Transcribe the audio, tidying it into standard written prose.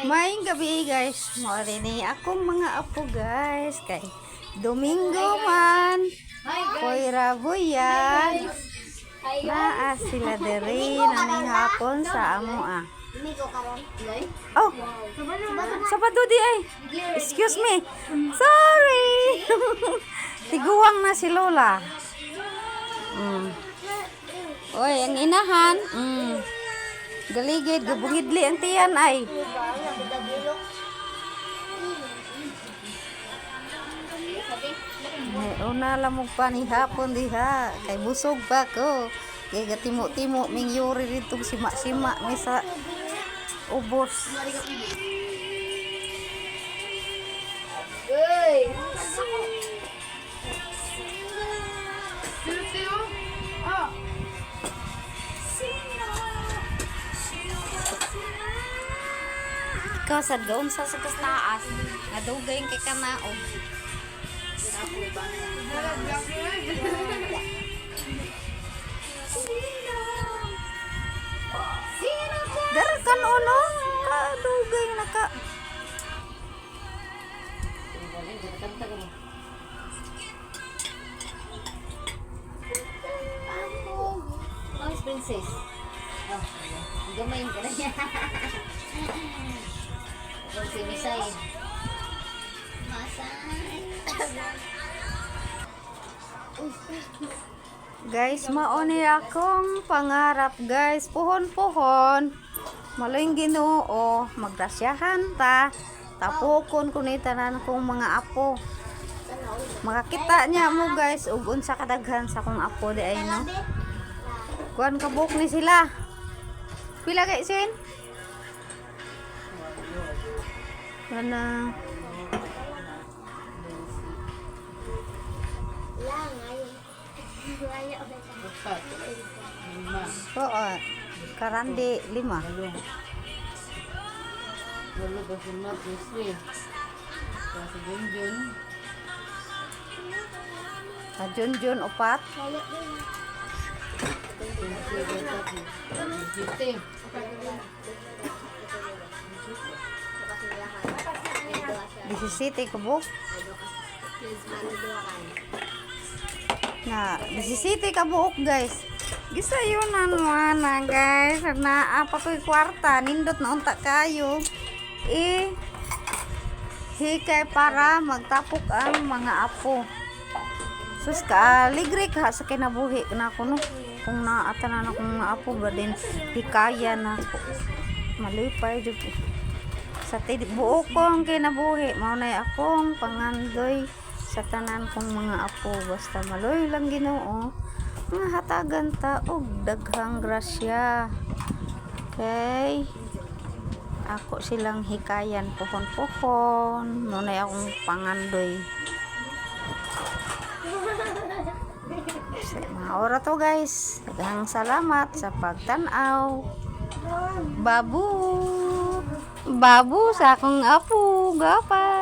Maayong gabi, guys. Mao ni akong mga apo, guys, kay Domingo man. Poy buyag. Naa sila diri naning hapon sa amo ah. Domingo karon. Oh, Sabado di ay. Excuse me. Sorry. Tiguang na si Lola. Oy, ang inahan. Galigid, gabungidli ang tiyan ay. Ay, una lamog pa ni hapon diha. Kay busog pa ko. Kay gatimo-timo ming yuri dito sima-sima may sa ubos. Uy! Ikaw sad gaunsa sa kas taas. Nadugay kay kanao. Dara kan ono kadugay naka. Oh, princess. Oh, gamay ka na niya. Kung si Misay. Masay. Guys, mao ni akong pangarap, guys. Puhon-puhon. Maloy Ginoo, maggrasyahan ta. Tapukon ko ni tanan kong mga apo. Makakita niya mo, guys, ug unsa kadaghan sa akong apo di ay, no. Kuan kabuk ni sila. Pila kay sin? Kana Oo. Karandi lima. Walo ba si Mark Wesley? Kaya si Junjun. Sa Junjun upat. 27. 17 kabuk. Na, 17 ka buok, guys. Gisayunan mo na, guys. Naa pa ko'y kwarta. Nindot na unta kayo. Eh, hikay para magtapok ang mga apo. Sus ka, aligre ka sa kinabuhi na ako, no. Kung naatanan akong mga apo ba din, hikaya na ako. Malipay jud ko. Sa buo kong kinabuhi, mao nay akong pangandoy sa tanan kong mga apo. Basta maloy lang Ginoo, nga hatagan ta og daghang grasya. Kay ako silang hikayan puhon-puhon, mao nay akong pangandoy. Sa mga ora to, guys. Daghang salamat sa pagtan-aw. Babu! Babu sa akong apo. Gapa!